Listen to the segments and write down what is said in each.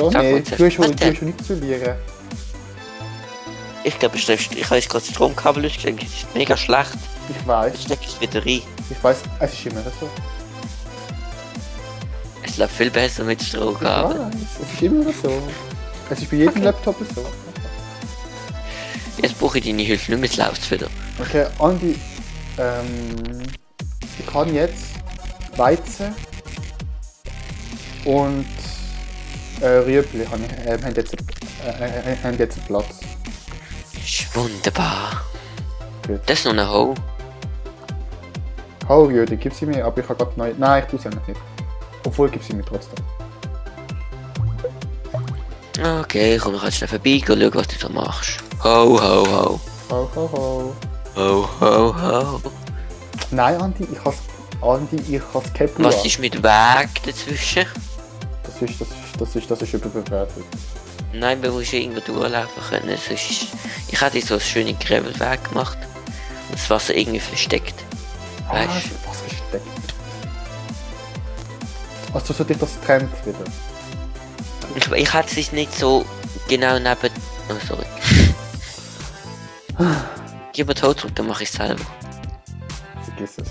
So, Sag nee, mal du zuerst. hast schon nichts zu verlieren. Ich glaube, ich habe jetzt gerade das Stromkabel ausgesteckt. Das ist mega schlecht. Ich weiß. Ich stecke es wieder rein. Ich weiß, es ist immer so. Es läuft viel besser mit Ich Stromkabel. weiß, es ist immer so. Es ist bei jedem Laptop so. Jetzt brauche ich deine Hilfe nicht mehr, es läuft wieder. Okay, Andi, ich kann jetzt Weizen und Rüebli haben jetzt einen Platz. Das ist wunderbar. Gut. Das ist noch ein Ho. Haurjöde, gib sie mir, aber ich habe gerade neu. Nein, ich tue sie nicht. Obwohl, gib sie mir trotzdem. Okay, komm, ich kann schnell vorbei und schau, was du da machst. Ho, ho, ho. Ho, ho, ho. Ho, ho, ho. Nein, Andi, ich has Käppli. Was ist mit Weg dazwischen? Das ist überbewertet. Nein, man muss ja irgendwo durchlaufen können. Sonst ich hätte so einen schönen Gravelweg gemacht. Und das Wasser irgendwie versteckt. Ah, Weißt ist was versteckt. Also so dich das trennt wieder. ich hätte es nicht so genau neben. Oh, sorry. Gib mir die Haut zurück, dann mache ich es selber. Vergiss es.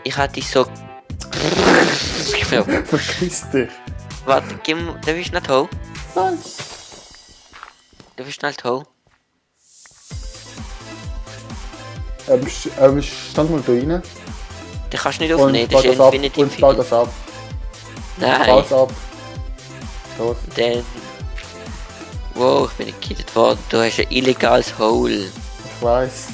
Ich hätte so. Vergiss dich. Warte, gib mir. Darf ich schnell die Haut? Nein. Darf ich schnell die Haut? Stand mal da rein. Den kannst du nicht Und aufnehmen, das bau ist das ab. Infinity. Und bau das ab. Nein, Bau's ab. Los. dann. Wow, ich bin gekittet worden. Du hast ein illegales Hole. Ich weiß.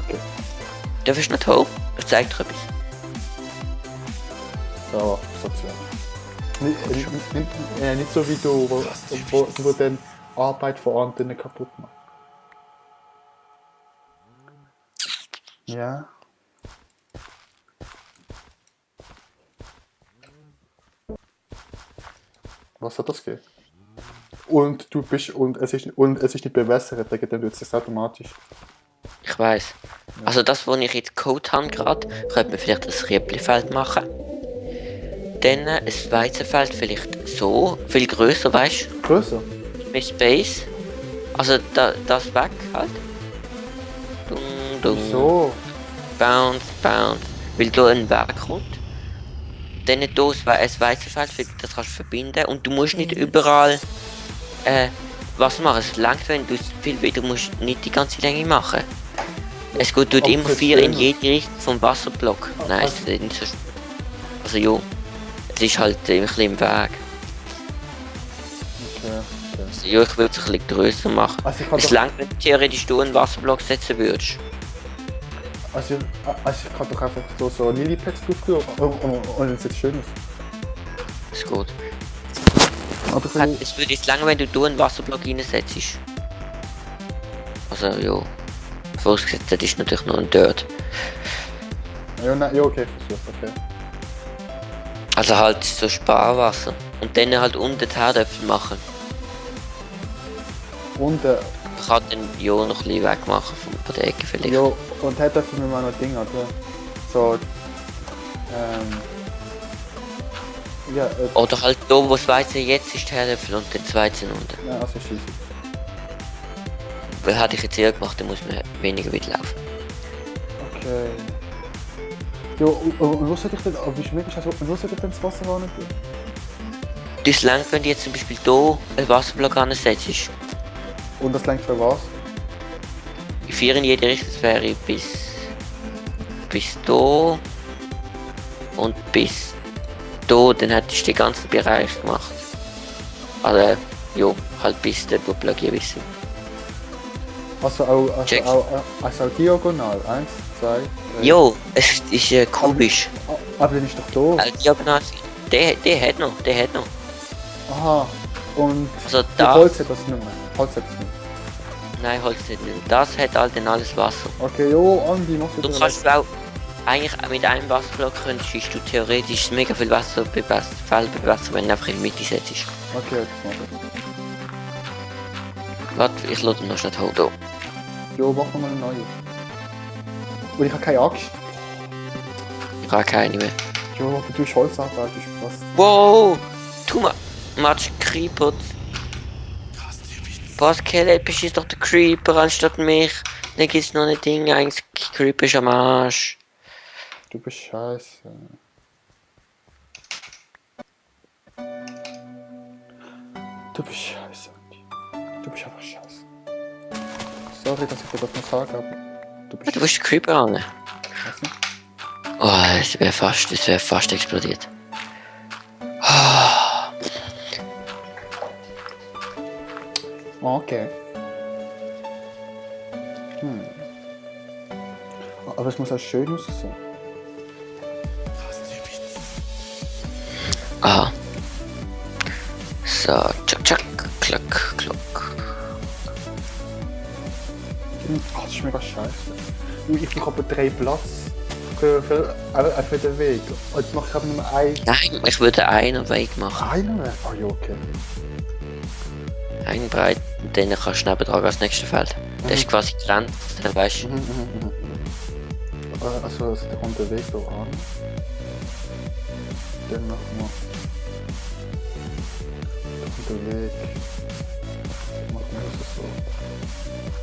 Okay. Darf ich nicht hoch? Ich zeig dir etwas. So, sozial. Nicht so wie du, wo dann Arbeit von anderen kaputt macht. Ja. Was hat das gegeben? Und es ist nicht bewässert, dann tut es das automatisch. Ich weiß. Also das, was ich jetzt Code habe gerade, könnte man vielleicht ein Rieblifeld machen. Dann ein Weizenfeld vielleicht so, viel grösser, weißt du? Größer? Mit Space. Also das weg halt. Dung, dung. So. Bounce, bounce. Weil da ein Weg kommt. Dann hier ein Weizenfeld, das kannst du verbinden. Und du musst nicht überall was machen. Es langt, wenn du viel du musst nicht die ganze Länge machen. Es geht tut immer 4 in jede Richtung vom Wasserblock. Nein, es ist nicht so. Also ja. Es ist halt ein bisschen im Weg. Okay. Also, ja, ich würde es ein bisschen grösser machen. Es langt, wenn du theoretisch du einen Wasserblock setzen würdest. Also ich kann doch einfach so Lilypads drauf und dann sieht es schön aus. Ist gut. Aber Es würde jetzt lange, wenn du einen Wasserblock reinsetzt. Also ja. Vorausgesetzt, das ist natürlich noch ein Dirt. ja, nein, ja, okay, versuch's, okay. Also halt so Sparwasser. Und dann halt unten die Herdöpfel machen. Und Ich kann dann ja noch ein bisschen wegmachen von der Ecke vielleicht. ja, und hat dafür mir mal noch Dinge, oder? So, ja, Oder halt da, wo das Weizen jetzt ist, die Herdöpfel und den Weizen unten. ja, also scheiße. Weil hätte ich jetzt eher gemacht, dann muss man weniger weit laufen. Okay. Ja, und wo sollte ich denn, aber wie schmeckt das, wo sollte ich denn das Wasser rein tun? Das langt, wenn du jetzt zum Beispiel hier einen Wasserblock ansetzt. Und das lenkt für was? 4 in jede Richtung, das wäre bis hier und bis hier, dann hättest du den ganzen Bereich gemacht. Also, ja, halt bis der Block ist. Also auch diagonal, 1, 2, 3. Jo, es ist kubisch. Aber dann ist doch da. Diagonal, der hat noch. Aha. Und Also die da, Holz hat das nicht mehr. Holz hat das nicht. nein, Holz nicht. Das hat halt dann alles Wasser. Okay, jo, Andi, machst Du kannst auch, eigentlich mit einem Wasserblock könntest du theoretisch mega viel Wasser bewässern, wenn du einfach in die Mitte setzt. Okay, das mach ich. Warte, ich lade noch schnell die Haut an. Jo, mach noch mal eine neue. Und ich habe keine Axt. brauche keine mehr. Ja, aber du hast Holz abbauen, du Spaß. Wow! Tu mal, Matsch Creeper. Pascal, beschieß doch den Creeper anstatt mich. Dann gibt's noch ein Ding, eigentlich Creeper ist am Arsch. Du bist scheiße. Du bist scheiße. Du bist einfach scheiße. Sorry, dass ich dir das noch sage, aber du bist Du bist den Creeper an. Weißt du? Oh, das wäre fast explodiert. Okay. Aber es muss auch schön aussehen. Aha. So, tschak, tschak, klack, klock. Das ist mega scheiße. Ich habe 3 Platz für den Weg. Und jetzt mache ich aber nur einen. Nein, ich würde einen Weg machen. Einen Weg? Ah ja, okay. Einen breit, und dann kannst du nebenan als nächstes Feld. Das ist quasi die Grenze, weißt du? Also der kommt der Weg da an. Dann machen wir. Da kommt der Weg. Machen wir das so.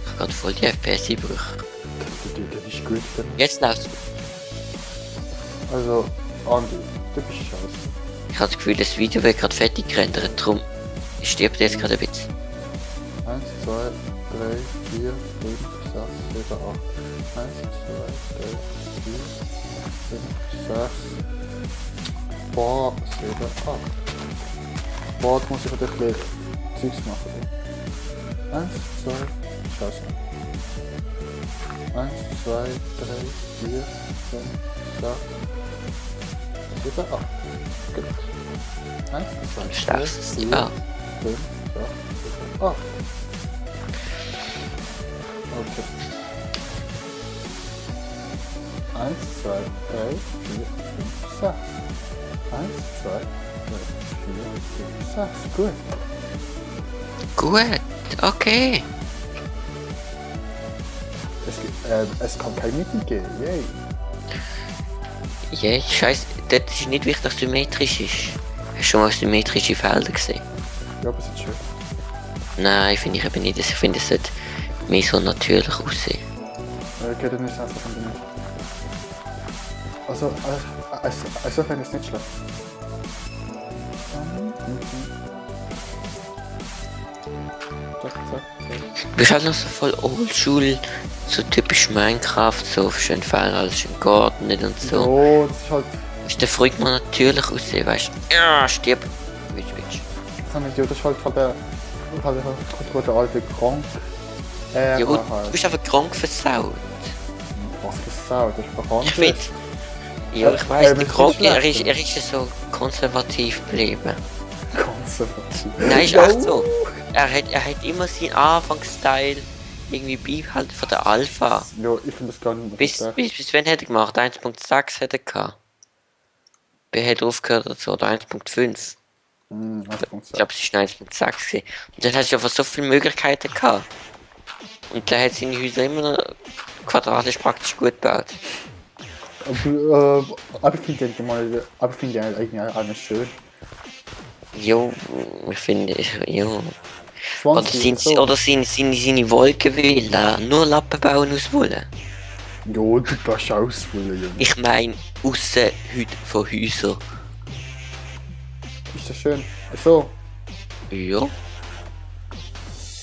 Ich habe gerade voll die FPS-Einbrüche. Das ist gut. Dann. Jetzt läuft's. Also, Andi, du bist scheiße. Ich habe das Gefühl, das Video wird gerade fertig gerendert, darum stirbt jetzt gerade ein bisschen. 1, 2, 3, 4, 5, 6, 7, 8. 1, 2, 3, 4, 5, 6. Boah, 7, 8. Boah, jetzt muss ich wieder gleich Zeugs machen. 1, 2, scheiße. 1, 2, 3, 4, 5, 6, 7, 8. Gut. 1, 2, 3, 4, 5, 6, 7, 8. Okay. 1, 2, 3, 4, 5, 6. 1, 2, 3, 4, 5, 6. Gut. Gut, okay. Es kann kein Mittel geben. Yay. Ja, scheiße, das ist nicht wichtig, dass es symmetrisch ist. Hast du schon mal symmetrische Felder gesehen? Ja, aber es ist schön. Nein, finde ich eben nicht. Ich finde, es sollte mehr so natürlich aussehen. Okay, dann ist es einfach an der Mitte. Also finde ich es nicht schlecht. Zack, zack, zack. Du bist halt noch so voll oldschool, so typisch Minecraft, so schön Felder, alles schön geordnet und so. Ja, das ist halt. Der freut man natürlich aussehen, weißt du? Ja, stirb! Witsch, witsch. Das ist halt der alte Krank. Ja gut, du Halt. bist einfach krank versaut. Was für Sau, das ist bekannt. Ich finde. Ja, ich weiss, der das ist Krank, schlecht. er ist ja so konservativ geblieben. Konservativ. Nein, ist echt so. Er hat immer seinen Anfangsstyle irgendwie beibehalten von der Alpha. Ja, ich finde das gar nicht mehr Bis wann hat er gemacht? 1.6 hat er gehabt. Wer hat aufgehört oder so? Oder 1.5? Ich glaube, es war 1.6 gewesen. Und dann hat er einfach so viele Möglichkeiten gehabt. Und der hat seine Häuser immer noch quadratisch praktisch gut gebaut. Aber ich finde den eigentlich auch nicht schön. Jo, ich finde, jo. Schwanz Oder seine Wolkenvilla, nur Lappen bauen aus Wolle. Ja, du kannst ausfüllen, Junge. Ich meine, aussen heute von Häusern. Ist das schön? So. Ja.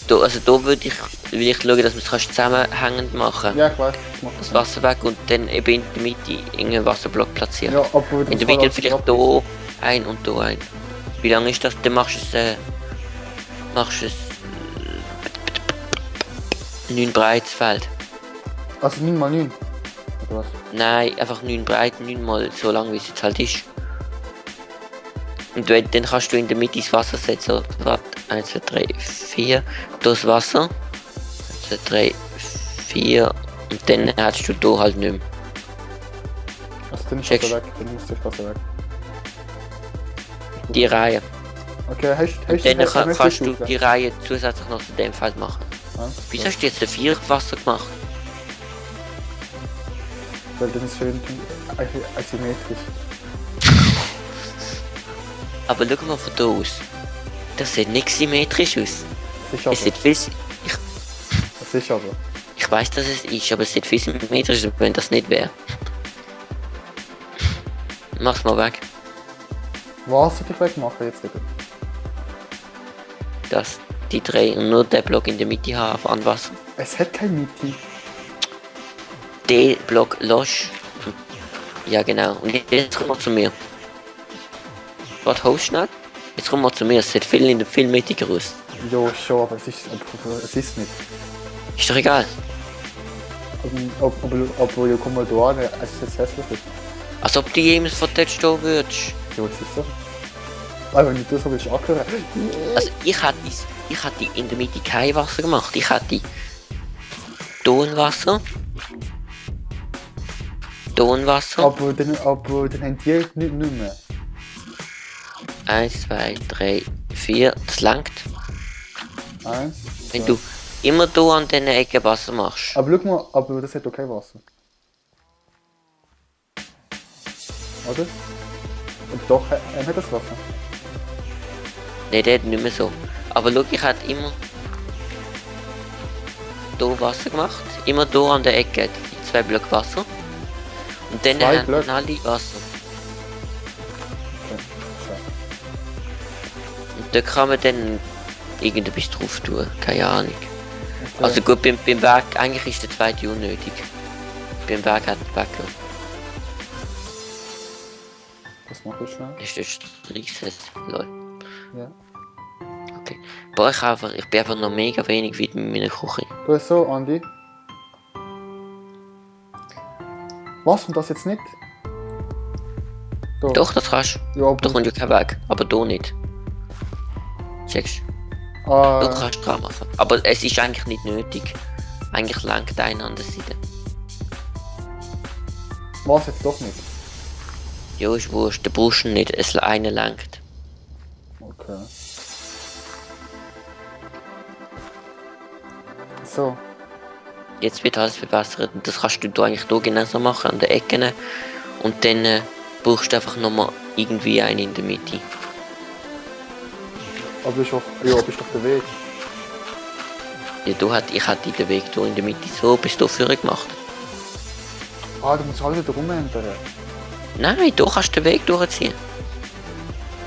Da will ich schauen, dass wir es zusammenhängend machen. Ja, ich weiß. Ich mach Das Wasser weg und dann eben in der Mitte irgendeinen Wasserblock platzieren. Ja, aber in der Mitte vielleicht hier ein und hier ein. Wie lange ist das? Dann machst du es 9 breites Feld. Also 9 mal 9. Oder was? Nein, einfach 9 breit, 9 mal so lang wie es jetzt halt ist. Und dann kannst du in der Mitte das Wasser setzen. Oder warte, 1, 2, 3, 4. Das Wasser. 1, 2, 3, 4. Und dann hast du hier halt nicht mehr. Also dann ist Checkst. das weg. Dann muss das Wasser weg. Die Reihe. Okay, Und dann kannst du die Reihe zusätzlich noch zu dem Feld machen. Ja, Wieso hast du jetzt ein 4 Wasser gemacht? Weil dann ist es schön asymmetrisch. Aber schau mal von da aus. Das sieht nicht symmetrisch aus. Es ist aber. Es sieht viel... Es ist aber. Ich weiß, dass es ist, aber es sieht viel symmetrisch aus, wenn das nicht wäre. Mach's mal weg. Was soll ich wegmachen jetzt wieder? Dass die drei und nur der Block in der Mitte haben an Wasser. Es hat keine Mitte. Der Block losch. Ja genau. Und jetzt kommen wir zu mir. Warte, hold schnell. Jetzt kommen wir zu mir. Es sieht viel mittiger aus. Ja, schon, aber es ist nicht. Ist doch egal. Aber ja, komm mal da an, es ist jetzt hässlich. Als ob du jemals von dort stehen würdest. Ja, es ist so. Aber wenn du das so willst ackern. Also ich hätte in der Mitte kein Wasser gemacht. Ich hätte Tonwasser. Aber dann haben die nicht mehr. 1, 2, 3, 4. Das langt. 1. Wenn du immer da an diesen Ecken Wasser machst. Aber schau mal, aber das hat doch kein Wasser. Oder? Und doch, er hat das Wasser. Nein, der hat nicht mehr so. Aber schau, ich hätte immer hier Wasser gemacht. Immer hier an der Ecke die 2 Blöcke Wasser. Und dann Zwei haben Blöcke? alle Wasser. Okay. Und da kann man dann irgendetwas drauf tun. Keine Ahnung. Okay. Also gut, beim Berg, eigentlich ist der zweite unnötig. Beim Berg hat der Bäcker. Was mache ich schnell? Ist das Riesen? Lol. Ja. Okay. Boah, ich bin einfach noch mega wenig weit mit meiner Küche. Du bist so, Andi. Was? Und das jetzt nicht? Da. Doch, das kannst du. Ja, Da kommt ja kein Weg. Aber da nicht. Checkst du? Ah, Da kannst du dran machen. Aber es ist eigentlich nicht nötig. Eigentlich langt eine an der Seite. was jetzt doch nicht? Ja, ist wurscht. Der brauchst du nicht. Es eine langt. Okay. So. Jetzt wird alles verbessert. Und das kannst du da eigentlich hier genauso machen, an den Ecken. Und dann brauchst du einfach nochmal irgendwie einen in der Mitte. Aber ist doch, ja, bist doch der Weg. Ja, ich hätte den Weg hier in der Mitte so bis hier vorne gemacht. Ah, du musst alles wieder umändern. Nein, hier kannst du den Weg durchziehen.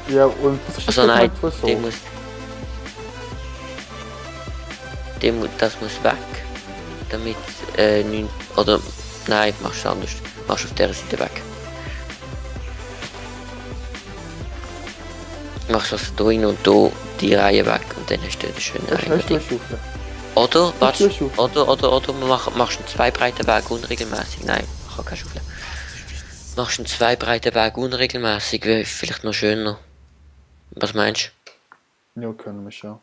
Ja, und was ist Also nein, für so? das muss weg. Damit nicht. Oder nein, machst du anders. Machst auf dieser Seite weg. Machst also hier hin und hier die Reihe weg und dann hast du den schönen Hast du eine Schaufel? Oder, warte, Hast du eine Schaufel? oder machst einen 2 breiten Weg unregelmäßig. Nein, ich habe keine Schaufel. Machst einen 2 breiten Weg unregelmäßig, wäre vielleicht noch schöner. Was meinst du? Ja, können wir schon.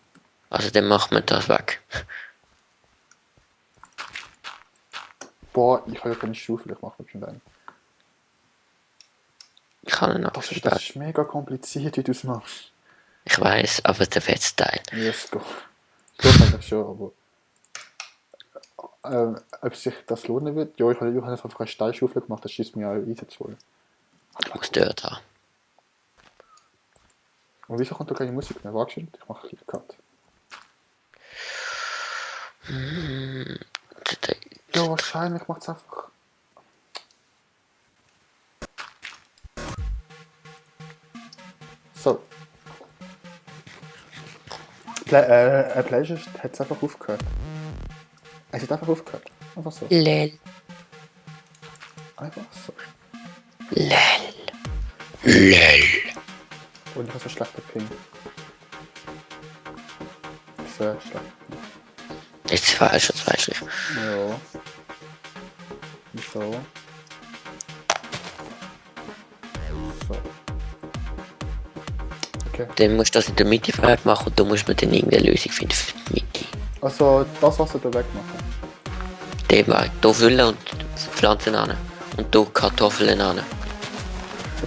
Also dann macht man das weg. Boah, ich habe ja keine Schaufel, ich mache schon einen. Ich kann ihn noch Das verstehen. ist mega kompliziert, wie du es machst. Ich weiß, aber der Fettsteil. Yes, go. Geht eigentlich schon, aber... ob sich das lohnen wird? Ja, ich habe jetzt einfach eine Steinschaufel gemacht, das schießt mir auch einsetzvoll. Ich muss dort haben. Und wieso kommt da keine Musik mehr? Warte, ich mache einen Cut. Ja, wahrscheinlich macht es einfach... So. Pleasure hat es einfach aufgehört. Es hat einfach aufgehört. Einfach so. Lel. Einfach so. Lel. Lel. Und ich habe so schlechter Ping. Sehr schlecht. Jetzt falsch, jetzt weiß ich. Ja. So. So. Okay. Dann musst du das in der Mitte weg machen und da musst du dann irgendeine Lösung finden für die Mitte. Also das, was du da wegmachen. Den Weg. Hier füllen und Pflanzen an. Und hier Kartoffeln an.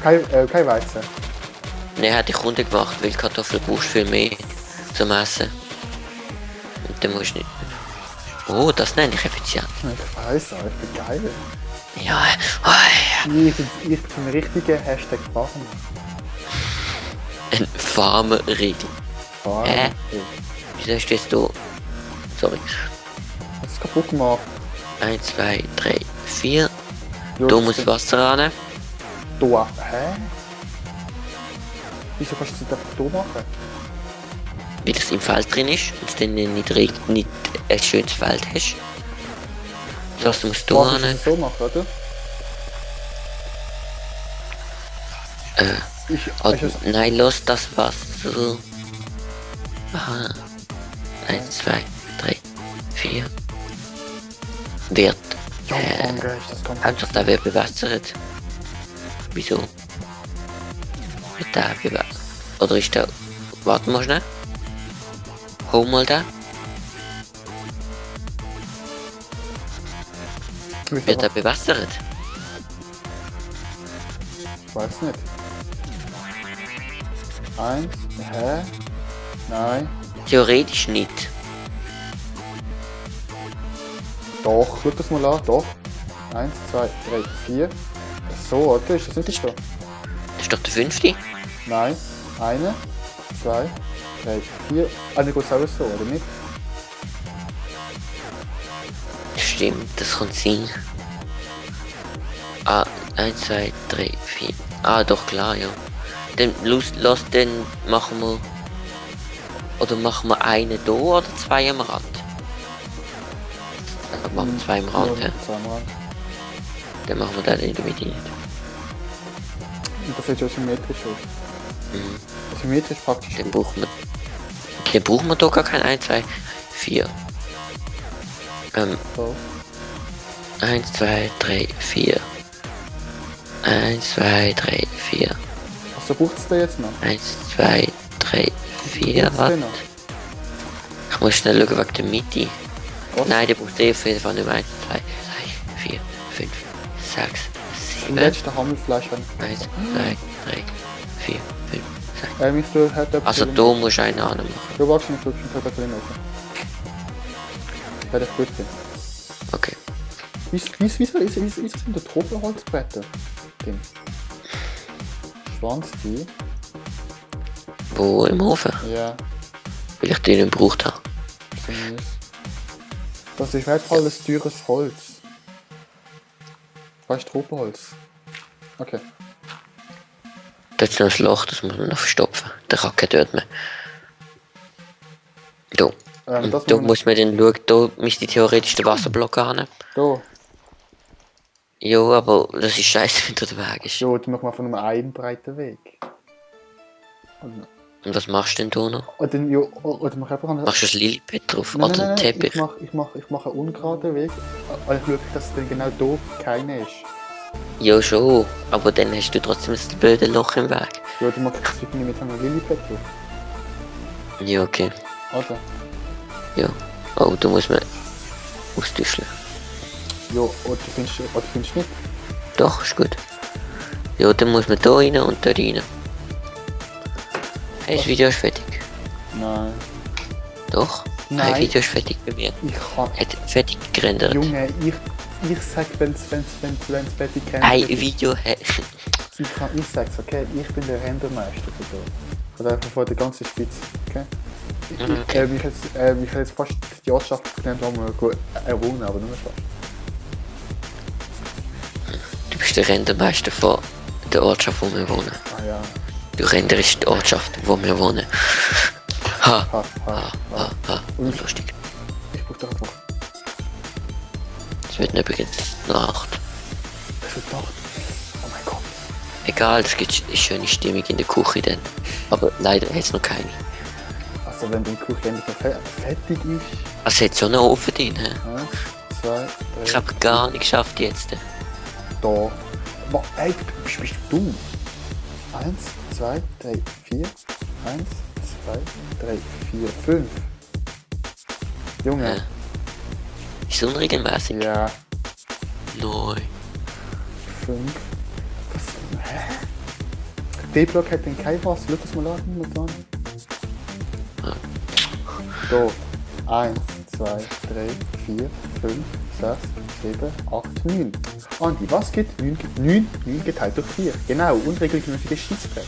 Kein Weizen. Nein, hätte ich Kunde gemacht, weil Kartoffeln brauchst du viel mehr zum Essen. Und dann musst du nicht... Oh, das nenne ich effizient. Ich weiß, aber ich bin geil. Ja, oh, Ich bin ein richtiger Hashtag Farmer. ein Farmer-Regel. Farmer. Wieso hast du jetzt da... Sorry. Das ist kaputt gemacht. 1, 2, 3, 4. Ja, Da das muss ist- Wasser ran. Da. Hä? Wieso kannst du das einfach da machen? Weil das im Feld drin ist und es dann nicht ein schönes Feld hast. Das heißt, du musst da Du musst ran. es so machen, oder? Also, Ist es- nein, lass das Wasser. Aha. 1, 2, 3, 4. Wird. Ja, Mann, das kann Hauptsache, der wird bewässert. Wieso? Wird der bewässert? Oder ist der... Warte mal schnell. Hol mal da. Wird er bewässert? Ich weiß nicht. 1. Hä? Nein. Theoretisch nicht. Doch, schau das mal an. Doch. 1, 2, 3, 4. So, oder? Ist das nicht so? Das ist doch der 5. Nein. 1, 2, 3, 4. Ah, dann geht es auch so, oder nicht? Stimmt, das kann sein. Ah, 1, 2, 3, 4. Ah, doch klar, ja. Dann lass dann machen wir. Oder machen wir einen da oder zwei am Rand? Dann machen wir zwei am Rand, ja. Zwei am Rand. Dann machen wir den in der Mitte nicht. Und das sieht ja symmetrisch aus. Mhm. Symmetrisch praktisch. Dann brauchen wir doch gar kein 1, 2, 4. So. 1, 2, 3, 4. 1, 2, 3, 4. Also braucht es da jetzt noch? 1, 2, 3, 4. Braucht's Was? den noch? Ich muss schnell schauen wegen der Mitte. Was? Nein, der braucht auf jeden Fall nicht mehr 1, 2, 3, 4, 5, 6, Im 7. letzten Hammelfleisch, wenn 1, 2, 3, 4, 5, 6. ich will halt etwas. Also da musst du einen anmachen. Du wachst nicht, du kannst etwas drin raus. Ja, der gut hin. Okay. Wieso sind da Tropenholzbretter drin? Schwanz die? Wo im Ofen? Ja, Weil ich den nicht gebraucht habe. so mies. Das ist nicht alles teures Holz. Weißt du, Tropenholz? Okay. Da ist noch ein Loch, das muss man noch verstopfen. Der kann kein dort mehr. Da. Das Und da muss man dann schauen, da müsste theoretisch der Wasserblock haben. Da. Ja, aber das ist scheiße, wenn der Weg ist. Ja, die machen wir von einem breiten Weg. Und, Und was machst du denn da noch? oder mach einfach einen. Machst du das Lilipad drauf? Nein, Oder nein, einen nein, Teppich? ich mach einen ungeraden Weg. Aber ich schaue, dass dann genau da keiner ist. Ja schon, aber dann hast du trotzdem das blöde Loch im Weg. Ja, du machst das irgendwie mit einem Lillipad drauf. Ja, okay. Also. Ja. Oh, da muss man austüscheln. Ja, oder findest du nicht? Doch, ist gut. Ja, dann muss man da rein und da rein. Hey, das Video ist fertig. Nein. Doch? Nein. Ein Video ist fertig bei mir. Ich kann. Hat fertig gerendert. Junge, ich sag, wenn's fertig kennt. Ein Video hat... Ich sag's, okay? Ich bin der Rendermeister von da. Von der ganzen Spitze, okay? Okay. Ich hätte jetzt fast die Ortschaft genannt, wo wir gut wohnen, aber nur fast. Du bist der Rendermeister von der Ortschaft, wo wir wohnen. Ah ja. Du renderst die Ortschaft, wo wir wohnen. Ha! Ha. Lustig. Ich brauch doch einfach. Es wird übrigens Nacht. Es wird Nacht. Oh mein Gott. Egal, es gibt eine schöne Stimmung in der Küche dann. Aber leider hat es noch keine. Also wenn die Küche endlich noch fertig ist. Also hat es schon einen Ofen drin. He? 1, 2, 3. Ich habe gar nicht geschafft jetzt. Da. Ey, bist du dumm? 1, 2, 3, 4. 1, 2, 3, 4, 5. Junge. Ist unregelmäßig? Ja, Nein. 5. Was? Hä? Der Block hat den kein Wasser. Schau das mal an. Da. 1, 2, 3, 4, 5, 6, 7, 8, 9. Andi, was geht? 9 geteilt durch 4. Genau, unregelmäßige Schießbrett.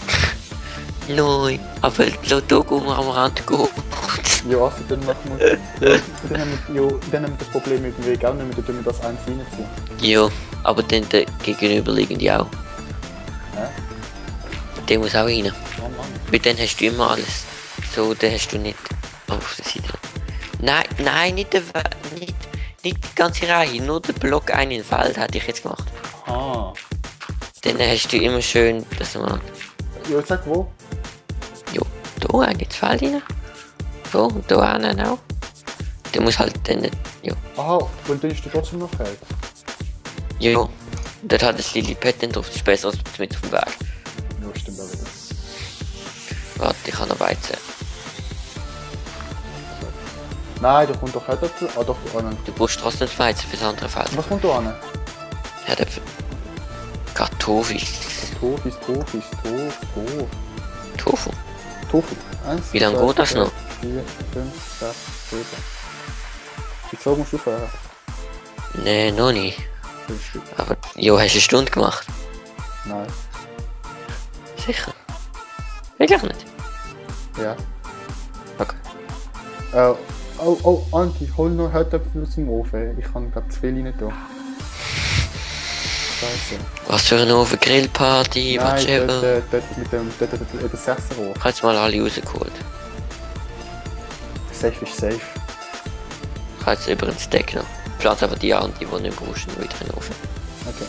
Nein, aber so da gehen wir am Rand gehen. Ja, also dann machen wir... Ja, dann haben wir das Problem mit dem Weg auch nicht mehr, dann tun wir das eins reinziehen. Ja, aber dann der gegenüberliegende auch. Ja? Der muss auch rein. Oh Mann. Weil dann hast du immer alles. So, dann hast du nicht auf der Seite. Nein, nicht die ganze Reihe, nur der Block einen Feld hätte ich jetzt gemacht. Aha. Dann hast du immer schön, dass man... Ja, sag wo? Ja, da rein ins Feld rein. So, und da rein auch. Der muss halt dann nicht... Ja. Aha, und dann ist der trotzdem noch Feld. Ja. Dort hat das Lilliput dann drauf, das ist besser als mit auf dem Weg. Ja, stimmt auch wieder. Warte, ich habe noch Weizen. Nein, da kommt doch Kartoffel. Ah doch, nein. Du brauchst trotzdem das Weizen für das andere Feld. Was kommt da an? Ja, der Kartoffeln. Tofu. Tofu. 1, Wie lange geht das noch? 4, 5, 6, 7. Jetzt so musst du aufhören. Nee, noch nicht. 5 Stück. Aber, jo, hast du eine Stunde gemacht? Nein. Sicher? Wirklich nicht? Ja. Okay. Oh, Anti, hol noch Herdöpfel aus dem Ofen. Ich kann grad zu viel rein tun. Scheiße. Was für eine Ofen Grillparty, Nein, whatever. dort mit dem 6er Rohr. Ich habe jetzt mal alle rausgeholt. Safe ist safe. Ich habe jetzt über den Steak noch. Pflanze aber die an, die nicht brauchst, wieder in den Ofen. Okay.